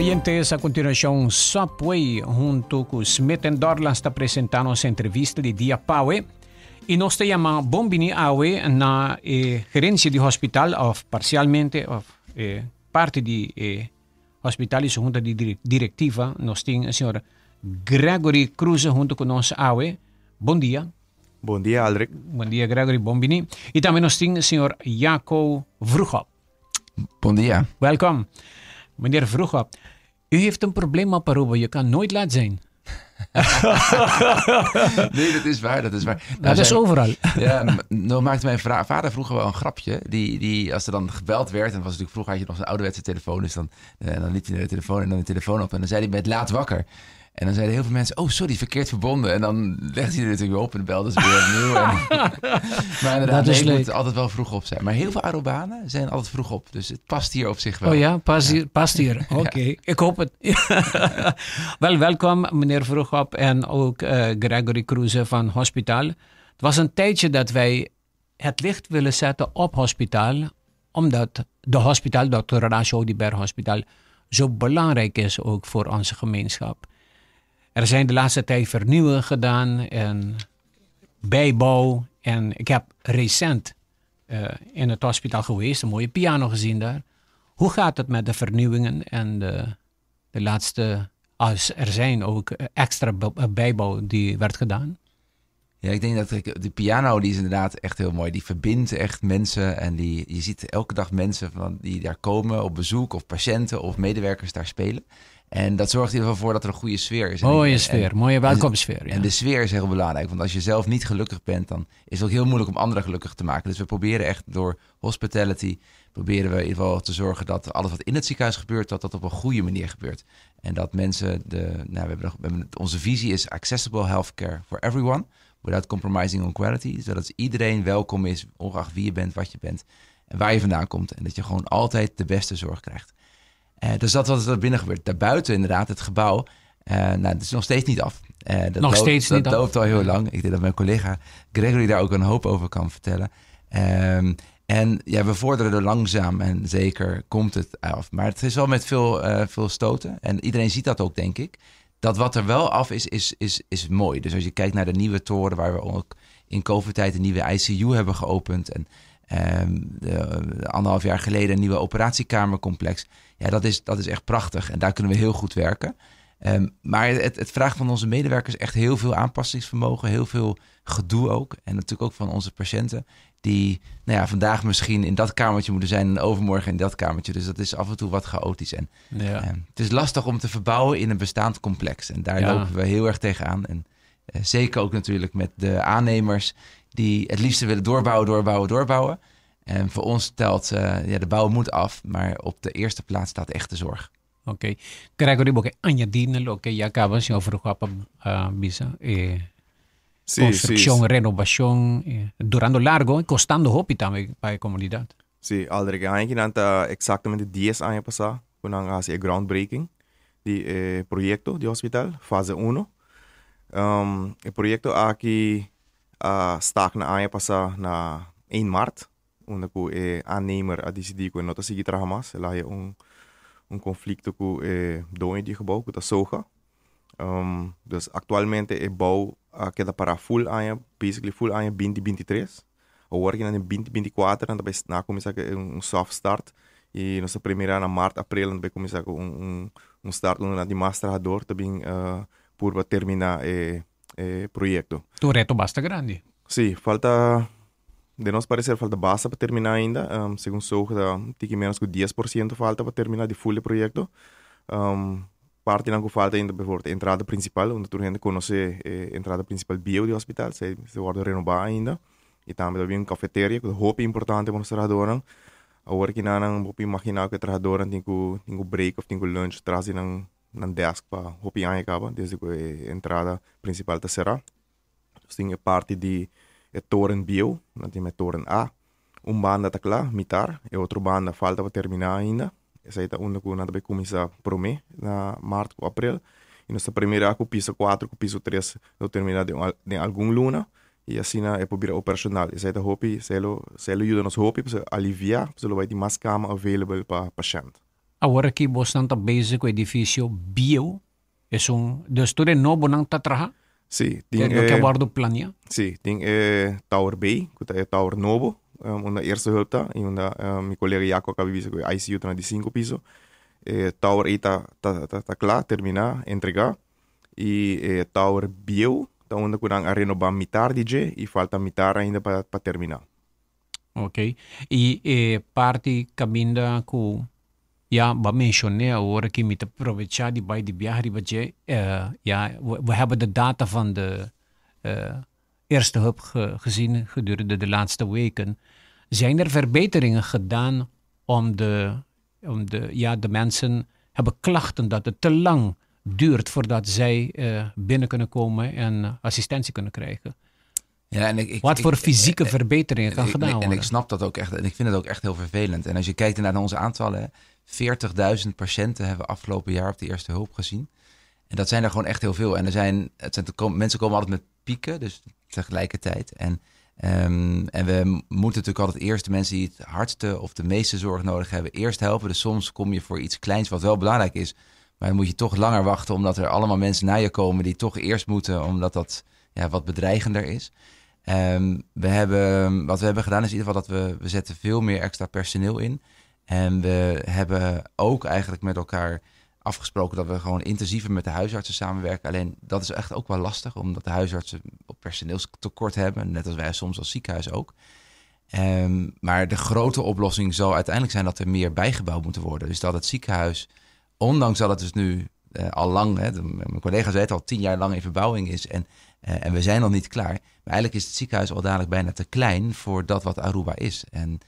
Oyentes, a continuacion Subway hunto cu Smith Dorland ta presentando nos entrevista di dia p'awe. Y nos ta yama bon bini awe na gerencia di hospital of parcialmente of parti di hospital y su junta di directiva. Nos tin señor Gregory Cruz hunto cu nos awe. Bon dia. Bon dia, Aldrich. Bon dia, Gregory. Bon bini. Y tambe nos tin señor Jaco Vroegop. Bon dia. Welkom. Meneer Vroegop, u heeft een probleem op Aruba. Je kan nooit laat zijn. Nee, dat is waar, dat is waar. Nou, dat is overal. Ja, nou maakte mijn vader vroeger wel een grapje. Die, als er dan gebeld werd, en was natuurlijk vroeger had je nog zo'n ouderwetse telefoon, dus dan liep hij naar de telefoon en dan de telefoon op en dan zei hij: "Met laat wakker." En dan zeiden heel veel mensen: "Oh sorry, verkeerd verbonden." En dan legde hij er natuurlijk weer op en belde ze weer opnieuw. Maar inderdaad, Dat is nee, ik leuk. moet altijd wel vroeg op zijn. Maar heel veel Arubanen zijn altijd vroeg op. Dus het past hier op zich wel. Oh ja, past hier. Past hier. Oké, ik hoop het. Wel, welkom meneer Vroegop en ook Gregory Kroeze van Hospitaal. Het was een tijdje dat wij het licht willen zetten op hospitaal, omdat de hospitaal, Dr. Horacio Oduber Hospitaal, zo belangrijk is ook voor onze gemeenschap. Er zijn de laatste tijd vernieuwingen gedaan en bijbouw. En ik heb recent in het hospitaal geweest, een mooie piano gezien daar. Hoe gaat het met de vernieuwingen en de laatste, als er zijn ook extra bijbouw die werd gedaan? Ja, ik denk dat de piano, die is inderdaad echt heel mooi. Die verbindt echt mensen en je ziet elke dag mensen die daar komen op bezoek of patiënten of medewerkers daar spelen. En dat zorgt in ieder geval voor dat er een goede sfeer is. Mooie sfeer, mooie welkomstsfeer. Ja. En de sfeer is heel belangrijk. Want als je zelf niet gelukkig bent, dan is het ook heel moeilijk om anderen gelukkig te maken. Dus we proberen echt door hospitality, proberen we in ieder geval te zorgen dat alles wat in het ziekenhuis gebeurt, dat dat op een goede manier gebeurt. En dat mensen, de, nou, we hebben, we hebben, onze visie is accessible healthcare for everyone, without compromising on quality. Zodat iedereen welkom is, ongeacht wie je bent, wat je bent en waar je vandaan komt. En dat je gewoon altijd de beste zorg krijgt. Dus dat wat er binnen gebeurt. Daarbuiten inderdaad, het gebouw. Nou, het is nog steeds niet af. Dat Nog loopt, steeds dat niet af. Loopt al heel lang. Ik denk dat mijn collega Gregory daar ook een hoop over kan vertellen. En ja, we vorderen er langzaam en zeker komt het af. Maar het is wel met veel stoten. En iedereen ziet dat ook, denk ik. Dat wat er wel af is, is mooi. Dus als je kijkt naar de nieuwe toren, waar we ook in COVID-tijd een nieuwe ICU hebben geopend. En 1,5 jaar geleden een nieuwe operatiekamercomplex. Ja, dat is echt prachtig. En daar kunnen we heel goed werken. Maar het vraagt van onze medewerkers echt heel veel aanpassingsvermogen, heel veel gedoe ook. En natuurlijk ook van onze patiënten, die, nou ja, vandaag misschien in dat kamertje moeten zijn en overmorgen in dat kamertje. Dus dat is af en toe wat chaotisch. En het is lastig om te verbouwen in een bestaand complex. En daar lopen we heel erg tegenaan. En zeker ook natuurlijk met de aannemers die het liefste willen doorbouwen, doorbouwen, doorbouwen. En voor ons telt, ja, de bouw moet af, maar op de eerste plaats staat echt de zorg. Oké. Gregory, bo ke añadi na loke ya caba señor Vroegop a bisa. Construccion, renovacion, durando largo, costando hopi tambe pa e comunidad. Si, Aldrich, aki ta exactamente 10 aña pasa, cu nan a haci e groundbreaking di proyecto di hospital, fase 1. E proyecto aki a start na aña pasa na 1 maart, unda cu e aannemer a dicidi cu no ta sigui traha mas, el a haya un conflicto cu e doño di gebouw, cu ta SOGA. Dus actualmente e bouw a keda para full aña, basically full aña 2023. Awor aki na 2024, nan a cuminsa cu un soft start. Y nos promé na maart, april, nan a cuminsa cu un start unda di mas trahado tambe pa termina e proyecto. Un reto basta grandi. Si, falta, di nos parecer, falta basta pa termina ainda. Segun SOGA, tin cu menos cu 10% falta pa termina di full proyecto. Partinan cu falta ainda, bijvoorbeeld, e entrada principal, unda tur hende conoce e entrada principal bieu di hospital, esey ta wordo renoba ainda. Y tambe tin un cafeteria, cu ta hopi importante pa e trahadornan. Awor cu nan por imagina cu e trahadornan tin cu break of tin cu lunch tras di nan desk pa hopi aña caba, desde cu e entrada principal ta cera. Dus tin e parti di e toren bieu, nan tin e toren A. Un banda ta cla, mitar, e otro banda falta pa termina ainda. Esey ta unda cu nan ta cuminsa prome na maart of april. Y nos promé cu piso 4, cu piso 3, lo termina den algun luna. Y asina e por bira operacional. Esey ta hopi, esey lo yuda nos hopi, pa alivia, pa lo bay tin mas cama available pa pashent. Awor aki bosnan ta bezig ku edifisio bieu, esun, dus tur e nobonan ta traha? Sí, tin Loke a e, wòrdu planiá? sí, tin e Tower B, ku ta e tower nobo, unda Eerste Hulp ta, i unda mi kolega Jaco a kaba di bisa ku e ICU ta na di sinku piso. E tower ei ta ta ta kla, terminá, entregá. I e tower bieu ta unda ku nan a renobá mitar di dje i falta mitar ainda pa pa terminá. Ok. I e parti kaminda ku ya bo a menshoné awor aki mi ta probechá di bai di biaha riba dje, ya we hebben de data van de eerste hulp gezien gedurende de laatste weken. Zijn er verbeteringen gedaan om de, om de, ja, de mensen hebben klachten dat het te lang duurt voordat zij binnen kunnen komen en assistentie kunnen krijgen? Ja, en ik, Wat voor fysieke verbeteringen kan gedaan En ik worden? Snap dat ook echt. En ik vind het ook echt heel vervelend. En als je kijkt naar onze aantallen, hè, 40.000 patiënten hebben we afgelopen jaar op de eerste hulp gezien. En dat zijn er gewoon echt heel veel. En er zijn, het zijn te kom-, mensen komen altijd met pieken, dus tegelijkertijd. En we moeten natuurlijk altijd eerst de mensen die het hardste of de meeste zorg nodig hebben, eerst helpen. Dus soms kom je voor iets kleins wat wel belangrijk is. Maar dan moet je toch langer wachten, omdat er allemaal mensen naar je komen die toch eerst moeten, omdat dat, ja, wat bedreigender is. Wat we hebben gedaan is in ieder geval dat we zetten veel meer extra personeel in. En we hebben ook eigenlijk met elkaar afgesproken dat we gewoon intensiever met de huisartsen samenwerken. Alleen dat is echt ook wel lastig, omdat de huisartsen op personeelstekort hebben. Net als wij soms als ziekenhuis ook. Maar de grote oplossing zal uiteindelijk zijn dat er meer bijgebouwd moet worden. Dus dat het ziekenhuis, ondanks dat het dus nu al lang, hè, mijn collega zei het al, 10 jaar lang in verbouwing is en we zijn nog niet klaar. Maar eigenlijk is het ziekenhuis al dadelijk bijna te klein voor dat wat Aruba is. En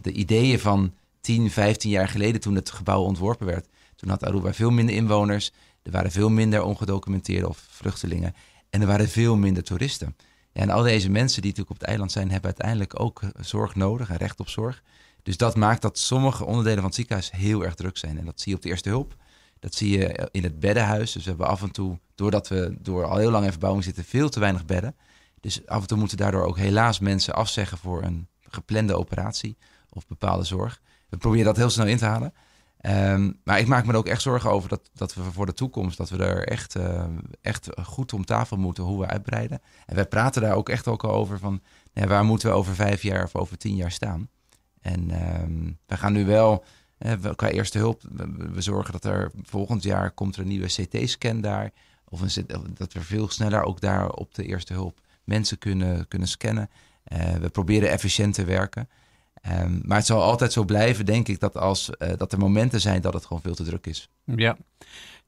de ideeën van 10, 15 jaar geleden toen het gebouw ontworpen werd, toen had Aruba veel minder inwoners, er waren veel minder ongedocumenteerden of vluchtelingen en er waren veel minder toeristen. Ja, en al deze mensen die natuurlijk op het eiland zijn, hebben uiteindelijk ook zorg nodig en recht op zorg. Dus dat maakt dat sommige onderdelen van het ziekenhuis heel erg druk zijn. En dat zie je op de eerste hulp. Dat zie je in het beddenhuis. Dus we hebben af en toe, doordat we door al heel lang in verbouwing zitten, veel te weinig bedden. Dus af en toe moeten daardoor ook helaas mensen afzeggen voor een geplande operatie of bepaalde zorg. We proberen dat heel snel in te halen. Maar ik maak me er ook echt zorgen over dat we voor de toekomst, dat we er echt goed om tafel moeten hoe we uitbreiden. En wij praten daar ook echt ook al over van, waar moeten we over 5 jaar of over 10 jaar staan? En we gaan nu wel, hè, we, qua eerste hulp, we zorgen dat er volgend jaar komt er een nieuwe C T-scan daar. Of een C-, of dat we veel sneller ook daar op de eerste hulp mensen kunnen scannen. We proberen efficiënt te werken. Maar het zal altijd zo blijven, denk ik, dat er momenten zijn dat het gewoon veel te druk is. Ja.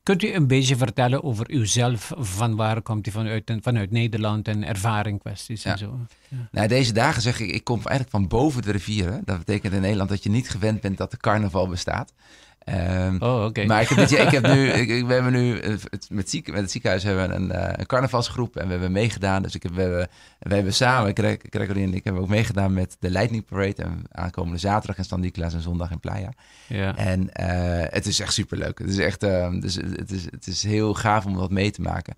Kunt u een beetje vertellen over uzelf? Van waar komt u vanuit, vanuit Nederland en ervaring kwesties en zo? Ja. Deze dagen zeg ik, ik kom eigenlijk van boven de rivieren. Dat betekent in Nederland dat je niet gewend bent dat de carnaval bestaat. Maar ik heb dit jaar, ik heb nu, ik, ik, we hebben nu het, met ziek, met het ziekenhuis hebben we een carnavalsgroep en we hebben meegedaan. Dus ik heb, we hebben, we hebben samen, Gregory en ik hebben ook meegedaan met de Lightning Parade. En aankomende zaterdag in San Nicolas en zondag in Playa. En het is echt superleuk. Het is echt dus het is, het is heel gaaf om dat mee te maken.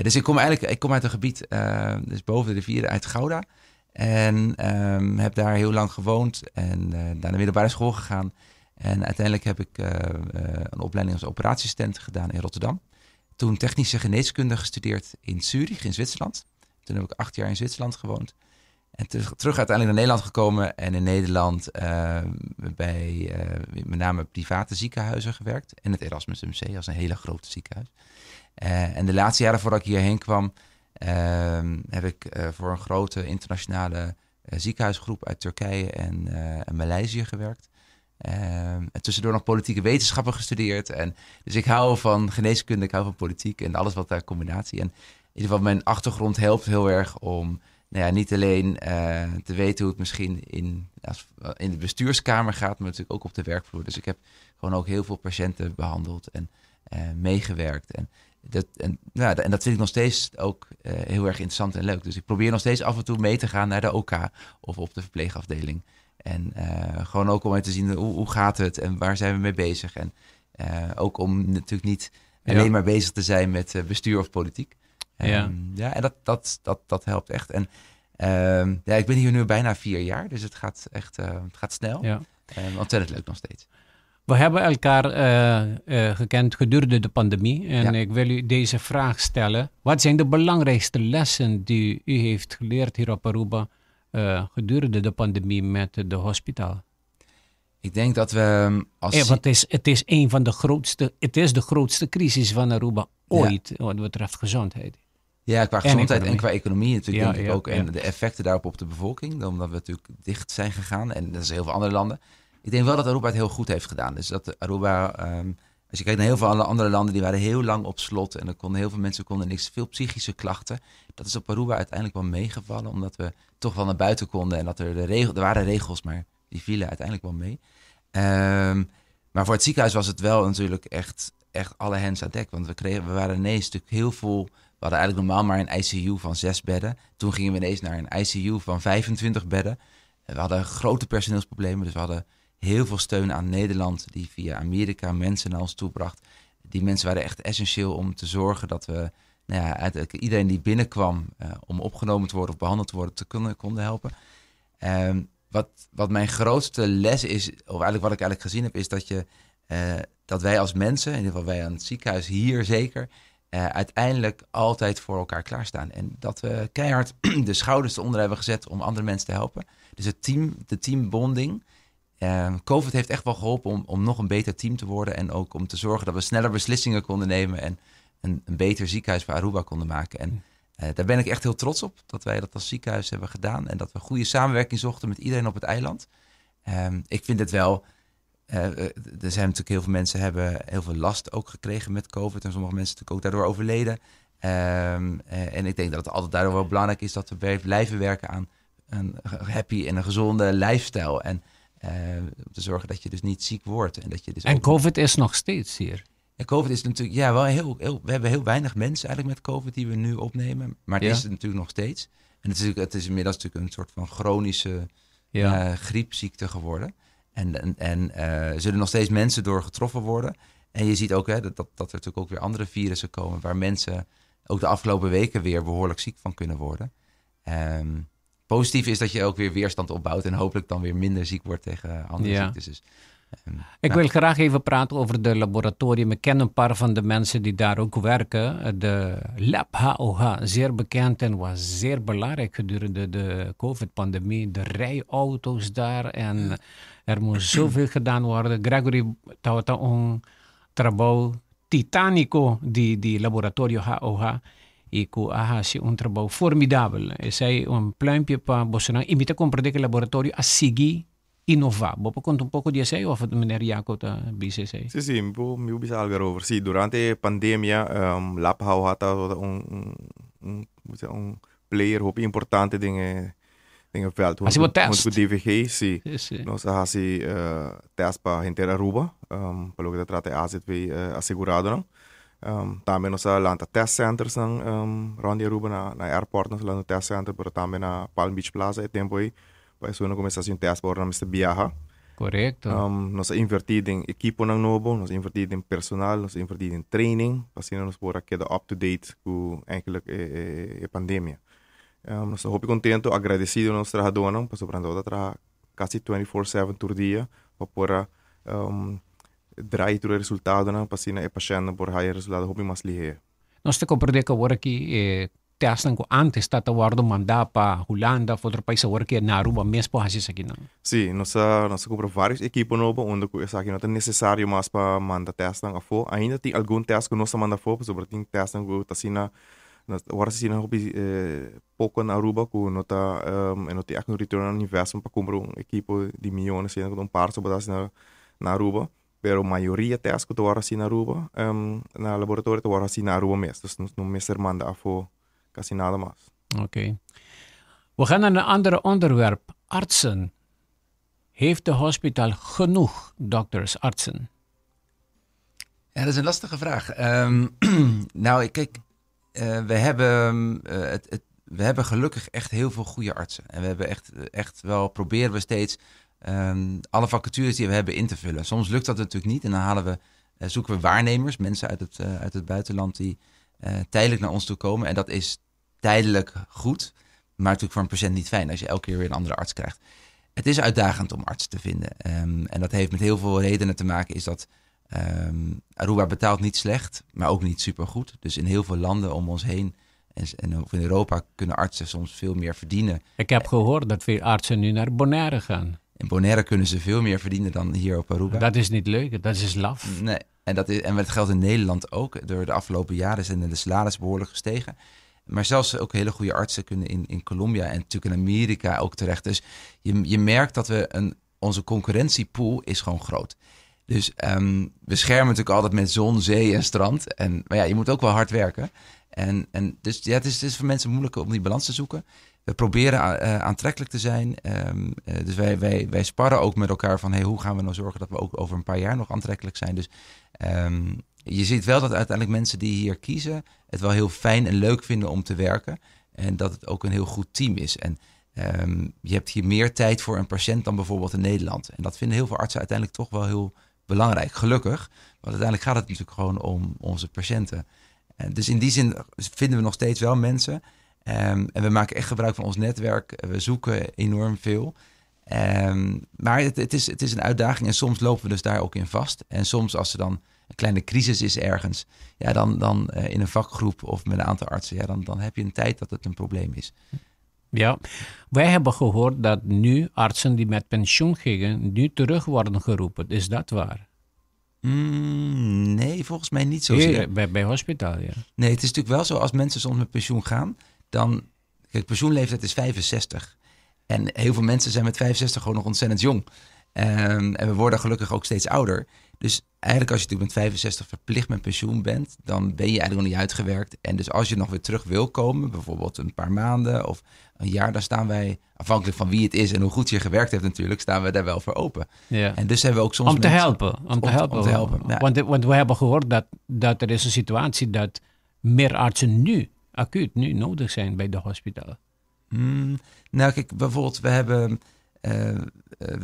Dus ik kom eigenlijk, ik kom uit een gebied, dus boven de rivieren, uit Gouda. En heb daar heel lang gewoond en naar de middelbare school gegaan. En uiteindelijk heb ik een opleiding als operatieassistent gedaan in Rotterdam. Toen technische geneeskunde gestudeerd in Zurich, in Zwitserland. Toen heb ik 8 jaar in Zwitserland gewoond. En terug uiteindelijk naar Nederland gekomen. En in Nederland bij met name private ziekenhuizen gewerkt. En het Erasmus MC als een hele grote ziekenhuis. En de laatste jaren voordat ik hierheen kwam, heb ik voor een grote internationale ziekenhuisgroep uit Turkije en Maleisië gewerkt. En tussendoor nog politieke wetenschappen gestudeerd. En dus ik hou van geneeskunde, ik hou van politiek en alles wat daar combinatie. En in ieder geval mijn achtergrond helpt heel erg om, niet alleen te weten hoe het misschien in de bestuurskamer gaat, maar natuurlijk ook op de werkvloer. Dus ik heb gewoon ook heel veel patiënten behandeld en meegewerkt. En dat vind ik nog steeds ook heel erg interessant en leuk. Dus ik probeer nog steeds af en toe mee te gaan naar de OK of op de verpleegafdeling. En gewoon ook om even te zien hoe gaat het en waar zijn we mee bezig. En ook om natuurlijk niet alleen maar bezig te zijn met bestuur of politiek. En dat helpt echt. En ik ben hier nu bijna 4 jaar, dus het gaat echt het gaat snel. Ontzettend leuk nog steeds. We hebben elkaar gekend gedurende de pandemie. En ik wil u deze vraag stellen. Wat zijn de belangrijkste lessen die u heeft geleerd hier op Aruba gedurende de pandemie met de hospitaal? Ik denk dat we als... Ja, want het is een van de grootste, het is de grootste crisis van Aruba ooit wat betreft gezondheid. Ja, qua En gezondheid en economie. qua economie natuurlijk, denk ik ook. En de effecten daarop op de bevolking, omdat we natuurlijk dicht zijn gegaan. En dat is heel veel andere landen. Ik denk wel dat Aruba het heel goed heeft gedaan. Dus dat Aruba, als je kijkt naar heel veel andere landen, die waren heel lang op slot. En er konden heel veel mensen konden niks, veel psychische klachten. Dat is op Aruba uiteindelijk wel meegevallen, omdat we toch wel naar buiten konden. En dat er de regel, er waren regels, maar die vielen uiteindelijk wel mee. Maar voor het ziekenhuis was het wel natuurlijk echt, echt alle hens aan dek. Want we waren ineens natuurlijk heel vol. We hadden eigenlijk normaal maar een ICU van 6 bedden. Toen gingen we ineens naar een ICU van 25 bedden. En we hadden grote personeelsproblemen. Dus we hadden heel veel steun aan Nederland, die via Amerika mensen naar ons toe bracht. Die mensen waren echt essentieel om te zorgen dat we, nou ja, uiteindelijk iedereen die binnenkwam om opgenomen te worden of behandeld te worden, konden helpen. Wat mijn grootste les is, of eigenlijk wat ik eigenlijk gezien heb, is dat wij als mensen, in ieder geval wij aan het ziekenhuis hier zeker, uiteindelijk altijd voor elkaar klaarstaan. En dat we keihard de schouders eronder hebben gezet om andere mensen te helpen. Dus het team, de teambonding. COVID heeft echt wel geholpen om nog een beter team te worden. En ook om te zorgen dat we sneller beslissingen konden nemen en een beter ziekenhuis voor Aruba konden maken. En daar ben ik echt heel trots op, dat wij dat als ziekenhuis hebben gedaan. En dat we goede samenwerking zochten met iedereen op het eiland. Ik vind het wel... Er zijn natuurlijk heel veel mensen hebben heel veel last ook gekregen met COVID. En sommige mensen natuurlijk ook daardoor overleden. En ik denk dat het altijd daardoor wel belangrijk is dat we blijven werken aan een happy en een gezonde lifestyle. En om te zorgen dat je dus niet ziek wordt. En, dat je dus En ook COVID is nog steeds hier. En COVID is natuurlijk, ja, wel heel, heel, we hebben heel weinig mensen eigenlijk met COVID die we nu opnemen. Maar het is het natuurlijk nog steeds. En het is inmiddels natuurlijk een soort van chronische griepziekte geworden. En zullen nog steeds mensen door getroffen worden. En je ziet ook, hè, dat er natuurlijk ook weer andere virussen komen waar mensen ook de afgelopen weken weer behoorlijk ziek van kunnen worden. Positief is dat je ook weer weerstand opbouwt en hopelijk dan weer minder ziek wordt tegen andere ziektes. Dus, Ik nou, wil graag even praten over de laboratorium. Ik ken een paar van de mensen die daar ook werken. De Lab HOH, zeer bekend en was zeer belangrijk gedurende de COVID-pandemie. De rijauto's daar en er moest zoveel gedaan worden. Gregory, tabata un trabou titanico di laboratorio HOH. Y cu a haci un trabou formidabel. Esey un pluimpje pa boso. Y mi ta comprende cu e laboratorio a sigui innova. Bo por conta un poco di esey of meneer Jaco ta bisa esey? Si, mi bisa algo over. Si, durante e pandemia, Lab HOH ta un player hopi importante den e veld. Haci bo test. Hunto cu DVG, si. Si. Nos a haci test pa henter Aruba, pa loke ta trata AZV asegurado, no? Tambe nos a lanta test centers nan, rond di Aruba na airport nos a lanta test center, pero tambe na Palm Beach Plaza e tempo ey, pa esnan cuminsa haci un test pa ora nan mester biaha. Nos a inverti den ekipo nan nobo, nos a inverti den personal, nos a inverti den training, pa asina nos por keda up to date cu eigenlijk e pandemia. Nos ta hopi contento, agradecido na nos trahadornan, pasobra nan ta traha casi 24/7 tur dia, pa por draai tur e resultado, pa asina e pashent por haya resultado hopi mas lihe. Nos ta comprende cu awor aki testnan cu antes tabata wordo manda pa Hulanda of otro pais, awor aki na Aruba mes por haci esaki nan. Si, nos a cumpra varios ekipo nobo, unda cu esaki no ta necesario mas pa manda testnan afo. Ainda tin algun test cu nos ta manda afo, pasobra tin testnan cu ta asina, awor asina hopi poco na Aruba cu no ta no tin echt un return on investment pa cumpra un ekipo di miyones, sino cu un par so na Aruba. Pero mayoria test cu ta wordo haci na Aruba, na laboratorio ta wordo haci na Aruba mes. Dus nos no mester manda afo casi nada mas. Oké. We gaan naar een ander onderwerp. Artsen. Heeft de hospitaal genoeg dokters, artsen? Ja, dat is een lastige vraag. Nou, kijk, we hebben gelukkig echt heel veel goede artsen. En we hebben echt, echt wel, proberen we steeds alle vacatures die we hebben in te vullen. Soms lukt dat natuurlijk niet en dan zoeken we waarnemers, mensen uit het buitenland die tijdelijk naar ons toe komen. En dat is tijdelijk goed, maar natuurlijk voor een patiënt niet fijn als je elke keer weer een andere arts krijgt. Het is uitdagend om artsen te vinden. En dat heeft met heel veel redenen te maken. Is dat Aruba betaalt niet slecht, maar ook niet supergoed. Dus in heel veel landen om ons heen en of in Europa kunnen artsen soms veel meer verdienen. Ik heb gehoord dat veel artsen nu naar Bonaire gaan. In Bonaire kunnen ze veel meer verdienen dan hier op Aruba. Dat is niet leuk, dat is laf. Nee, en dat geldt in Nederland ook. Door de afgelopen jaren zijn de salarissen behoorlijk gestegen. Maar zelfs ook hele goede artsen kunnen in Colombia en natuurlijk in Amerika ook terecht. Dus je merkt dat onze concurrentiepool is gewoon groot. Dus we schermen natuurlijk altijd met zon, zee en strand. Maar ja, je moet ook wel hard werken. En dus ja, het is voor mensen moeilijk om die balans te zoeken. We proberen aantrekkelijk te zijn. Dus wij sparren ook met elkaar van: hey, hoe gaan we nou zorgen dat we ook over een paar jaar nog aantrekkelijk zijn? Dus je ziet wel dat uiteindelijk mensen die hier kiezen het wel heel fijn en leuk vinden om te werken. En dat het ook een heel goed team is. En je hebt hier meer tijd voor een patiënt dan bijvoorbeeld in Nederland. En dat vinden heel veel artsen uiteindelijk toch wel heel belangrijk. Gelukkig. Want uiteindelijk gaat het natuurlijk gewoon om onze patiënten. En dus in die zin vinden we nog steeds wel mensen. En we maken echt gebruik van ons netwerk. We zoeken enorm veel. Maar het is een uitdaging en soms lopen we dus daar ook in vast. En soms als er dan een kleine crisis is ergens, ja, dan in een vakgroep of met een aantal artsen, ja, dan heb je een tijd dat het een probleem is. Ja, wij hebben gehoord dat nu artsen die met pensioen gingen, nu terug worden geroepen. Is dat waar? Nee, volgens mij niet zozeer. Hier, bij hospitaal, ja. Nee, het is natuurlijk wel zo, als mensen soms met pensioen gaan, dan... Kijk, pensioenleeftijd is 65. En heel veel mensen zijn met 65 gewoon nog ontzettend jong. En we worden gelukkig ook steeds ouder. Dus eigenlijk als je natuurlijk met 65 verplicht met pensioen bent, dan ben je eigenlijk nog niet uitgewerkt. En dus als je nog weer terug wil komen, bijvoorbeeld een paar maanden of een jaar, dan staan wij, afhankelijk van wie het is en hoe goed je gewerkt hebt natuurlijk, staan we daar wel voor open. En dus hebben we ook soms Om te mensen helpen. Om te helpen. Om te helpen, ja. Want we hebben gehoord dat er is een situatie dat meer artsen nu, acuut nu nodig zijn bij de hospitalen. Nou, kijk, bijvoorbeeld, we hebben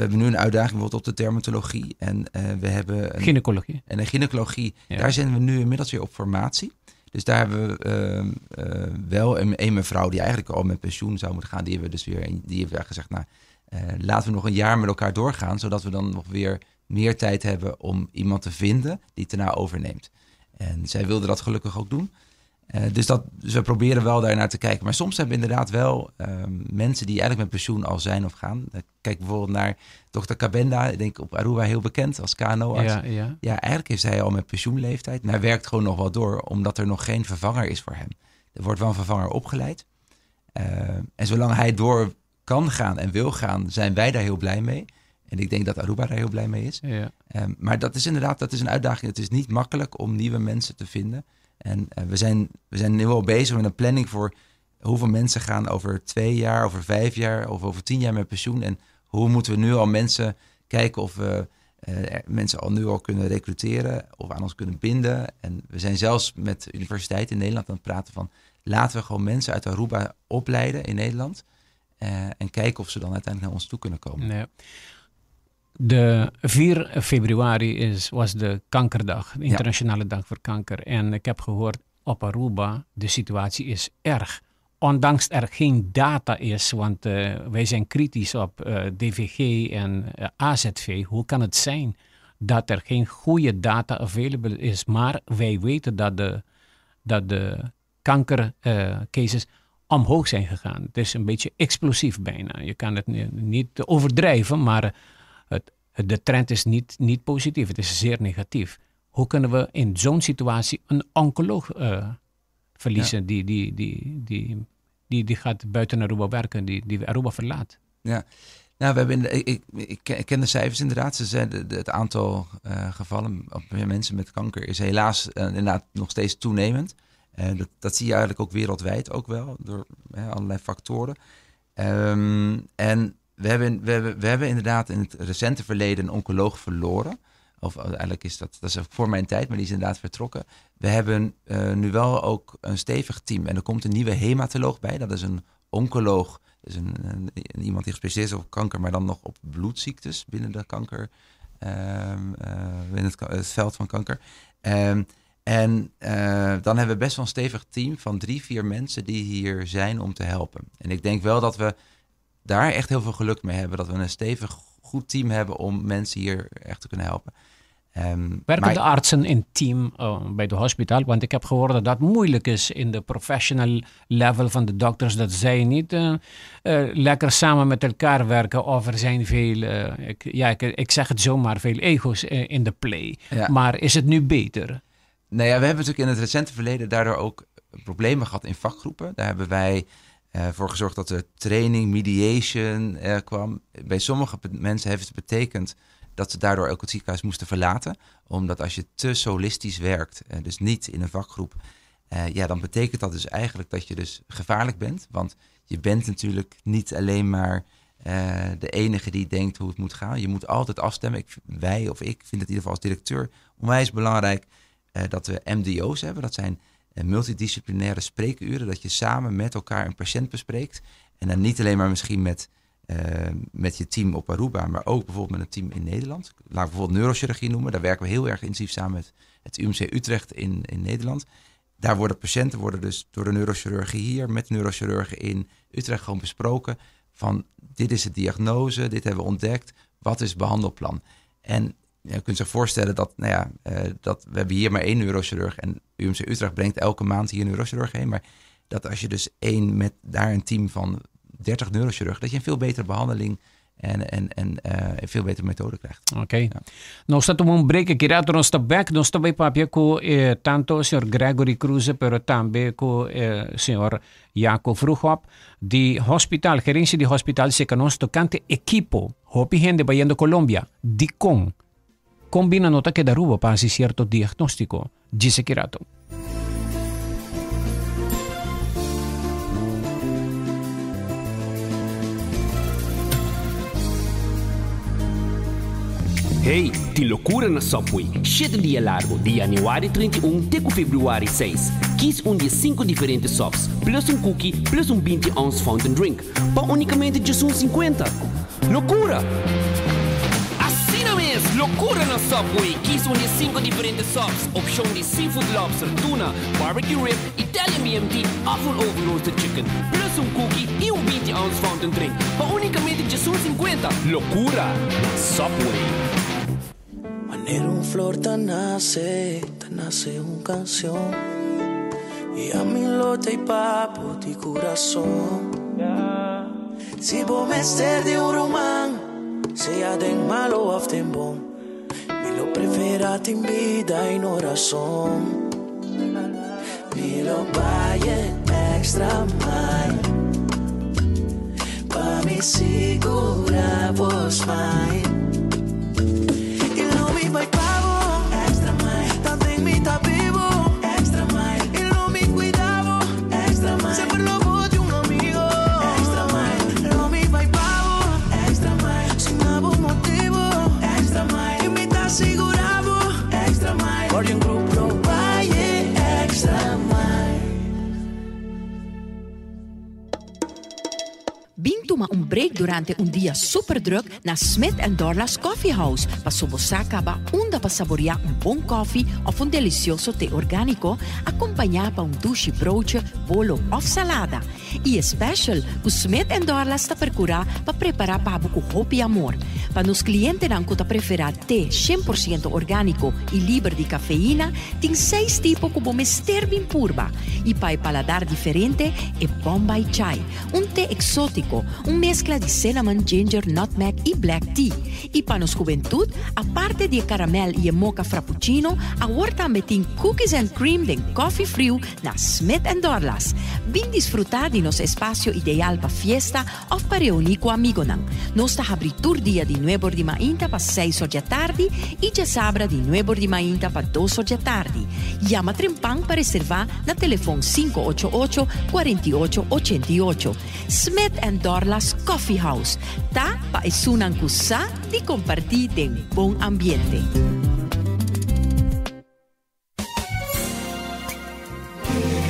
nu een uitdaging bijvoorbeeld op de dermatologie. En we hebben een, Gynaecologie. En de gynaecologie, daar zijn we nu inmiddels weer op formatie. Dus daar hebben we wel een mevrouw die eigenlijk al met pensioen zou moeten gaan. Die hebben we dus weer, die heeft weer gezegd: nou, laten we nog een jaar met elkaar doorgaan. Zodat we dan nog weer meer tijd hebben om iemand te vinden die het daarna overneemt. En zij wilde dat gelukkig ook doen. Dus we proberen wel daar naar te kijken. Maar soms hebben we inderdaad wel mensen die eigenlijk met pensioen al zijn of gaan. Kijk bijvoorbeeld naar dokter Cabenda, ik denk op Aruba heel bekend als KNO-arts. Ja, eigenlijk is hij al met pensioenleeftijd, maar hij werkt gewoon nog wel door, omdat er nog geen vervanger is voor hem. Er wordt wel een vervanger opgeleid. En zolang hij door kan gaan en wil gaan, zijn wij daar heel blij mee. En ik denk dat Aruba daar heel blij mee is. Maar dat is inderdaad, dat is een uitdaging. Het is niet makkelijk om nieuwe mensen te vinden. En we zijn nu al bezig met een planning voor hoeveel mensen gaan over 2 jaar, over 5 jaar of over 10 jaar met pensioen. En hoe moeten we nu al mensen kijken of we mensen al nu al kunnen recruteren of aan ons kunnen binden. En we zijn zelfs met universiteiten in Nederland aan het praten van: laten we gewoon mensen uit Aruba opleiden in Nederland. En kijken of ze dan uiteindelijk naar ons toe kunnen komen. Ja. De 4 februari was de kankerdag, de internationale dag voor kanker. En ik heb gehoord op Aruba, de situatie is erg. Ondanks er geen data is, want wij zijn kritisch op DVG en AZV. Hoe kan het zijn dat er geen goede data available is? Maar wij weten dat de kankercases omhoog zijn gegaan. Het is een beetje explosief bijna. Je kan het niet overdrijven, maar de trend is niet positief. Het is zeer negatief. Hoe kunnen we in zo'n situatie een oncoloog verliezen die gaat buiten Aruba werken, die Aruba verlaat? Ja, nou, we hebben in de, ik ken de cijfers inderdaad. Ze zeiden het aantal gevallen op mensen met kanker is helaas inderdaad nog steeds toenemend. Dat zie je eigenlijk ook wereldwijd ook wel, door allerlei factoren. En we hebben inderdaad in het recente verleden een oncoloog verloren. Of eigenlijk is dat, dat is voor mijn tijd, maar die is inderdaad vertrokken. We hebben nu wel ook een stevig team. En er komt een nieuwe hematoloog bij. Dat is een oncoloog. Dus iemand die gespecialiseerd is op kanker, maar dan nog op bloedziektes binnen de kanker, binnen het veld van kanker. En dan hebben we best wel een stevig team van drie, vier mensen die hier zijn om te helpen. En ik denk wel dat we daar echt heel veel geluk mee hebben. Dat we een stevig goed team hebben om mensen hier echt te kunnen helpen. Werken de artsen in team bij de hospitaal? Want ik heb gehoord dat dat moeilijk is in de professional level van de dokters. Dat zij niet lekker samen met elkaar werken. Of er zijn veel, ik zeg het zomaar, veel ego's in de play. Ja. Maar is het nu beter? Nou ja, we hebben natuurlijk in het recente verleden daardoor ook problemen gehad in vakgroepen. Daar hebben wij voor gezorgd dat er training, mediation kwam. Bij sommige mensen heeft het betekend dat ze daardoor ook het ziekenhuis moesten verlaten. Omdat als je te solistisch werkt, dus niet in een vakgroep, dan betekent dat dus eigenlijk dat je dus gevaarlijk bent. Want je bent natuurlijk niet alleen maar de enige die denkt hoe het moet gaan. Je moet altijd afstemmen. Ik vind het in ieder geval als directeur onwijs belangrijk dat we MDO's hebben. Dat zijn multidisciplinaire spreekuren. Dat je samen met elkaar een patiënt bespreekt. En dan niet alleen maar misschien met je team op Aruba, maar ook bijvoorbeeld met een team in Nederland. Laat ik bijvoorbeeld neurochirurgie noemen. Daar werken we heel erg intensief samen met het UMC Utrecht in Nederland. Daar worden patiënten dus door de neurochirurgen hier met de neurochirurgen in Utrecht gewoon besproken van dit is de diagnose, dit hebben we ontdekt, wat is het behandelplan? En je kunt zich voorstellen dat, dat we hebben hier maar 1 neurochirurg en UMC Utrecht brengt elke maand hier een neurochirurg heen. Maar dat als je dus met daar een team van 30 neurochirurgen, dat je een veel betere behandeling en een veel betere methode krijgt. Oké. Okay. Ja. Nou staat om een break, kirato nos sta back, nos sta bij papia ku tanto señor Gregory Kroeze, pero tambe ku señor Jaco Vroegop, di hospital, gerencia di hospital se nos tocante equipo, hopi gente bayendo Colombia, di con combina nota que daruba para cierto diagnóstico, dice Kirato. Hey, ti loucura na Subway. 7 dia largo, de januari 31 até februari 6. Kies um de 5 diferentes subs, plus um cookie, plus um 20 ounce fountain drink. Pa unicamente just 1,50. Loucura! Assim mesmo, loucura na Subway. Kies um de 5 diferentes subs. Opção de seafood lobster, tuna, barbecue rib, Italian BMT, of een oven roasted chicken. Plus um cookie e um 20 ounce fountain drink. Pa unicamente just 1,50. Loucura na Subway. Manera un flor tan nace un canción. Y a mi lote y papo ti corazón. Si vos me ser de un román, sea de malo of den bon, me lo prefera en vida y no razón. Me lo valle extra mile, pa mi segura vos mine. Toma un break durante un dia super druk na Smith & Dorlas Coffee House. Pa sobosa caba unda pa saborear un bon koffie of un delicioso té orgánico, acompañado pa un douche broodje, bolo of salada. E special, ku Smith & Dorlas ta percura pa preparar pa ku hopi amor. Pa nos clientes nan ku ta prefera té 100% orgánico e libre de cafeína, tem 6 tipos ku bo mester bin purba. E pa e paladar diferente e Bombay Chai, un té exótico, un mezcla de cinnamon, ginger, nutmeg e black tea. E para nos juventud, aparte de caramel e mocha frappuccino, agora também tem cookies and cream de coffee frio na Smith & Dorlas. Vem disfrutar de nosso espaço ideal para fiesta ou para reunir com amigos. Nós está abrindo dia de 9 de manhã para 6 horas da tarde e já sabra de 9 de manhã para 2 horas da tarde. Llama Trempan para reservar na telefone 588 4888. Smith & Dorlas Coffee House. Ta pa esunan kusa di compartir den bon ambiente.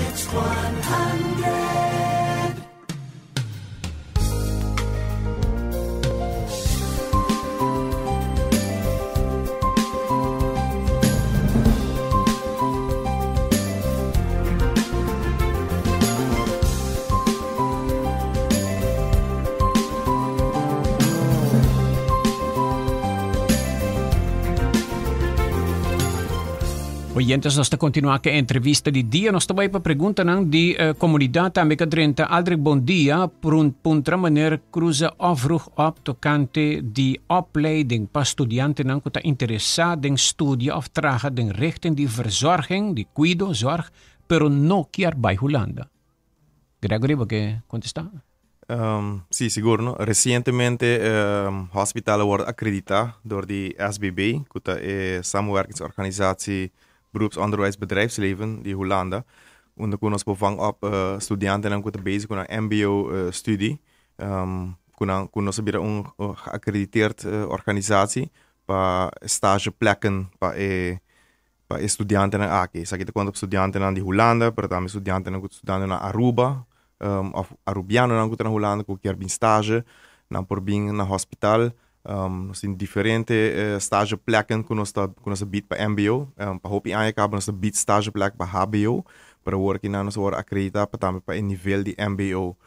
It's 100. Oyentes, nos ta continua cu e entrevista di dia. Nos ta bay pa preguntanan di comunidad tambe cu a drenta. Aldrich, bon dia. Puntra meneer Kroeze of Vroegop tocante di opleiding pa studiantenan cu ta interesa den studia of traha den richting di verzorging, di cuido, zorg, pero no kier bay Hulanda. Gregory, bo ke contesta? Sí, sigur no. Resientemente hospital a wòrdu akreditá dor di SBB, ku ta e Samenwerkingsorganisatie Beroepsonderwijs Bedrijfsleven di Hulanda, unda ku nos por vang op studiantenan ku ta bezig ku nan mbo studie, ku nan ku nos a bira un geakkrediteerd organisatie pa stageplekken pa e pa e studiantenan aki. Esaki ta konta pa studiantenan di Hulanda, pero tambe studiantenan ku ta studiando na Aruba, òf Arubianonan ku ta na Hulanda ku kier bin stage, nan por bin na hospital. Nos tin diferente stageplekken ku nos ta ku nos ta bid pa mbo. Pa hopi aña kaba nos ta bid stageplek pa hbo, pero awor aki nan nos a wòrdu akreditá pa tambe pa e nivel di mbo.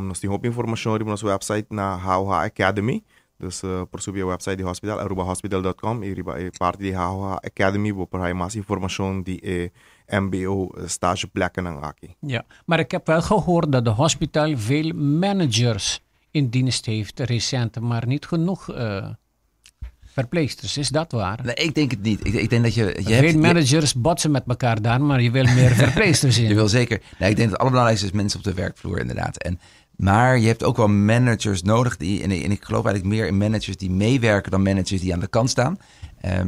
Nos tin hopi informashon riba nos wèpsait na HOH Academy. Dus por subi e website di hospital, arubahospital dot com, y riba e parti di HOH Academy bo por haya mas informacion di e mbo stage plekkennan aki. Ja, maar ik heb wel gehoord dat de hospital veel managers in dienst heeft recent, maar niet genoeg verpleegsters. Is dat waar? Nee, ik denk het niet. Ik denk dat je Veel hebt, je managers botsen met elkaar daar, maar je wil meer verpleegsters in. Je wil zeker. Nee, ik denk dat het allerbelangrijkste is mensen op de werkvloer inderdaad. Maar je hebt ook wel managers nodig. En ik geloof eigenlijk meer in managers die meewerken dan managers die aan de kant staan.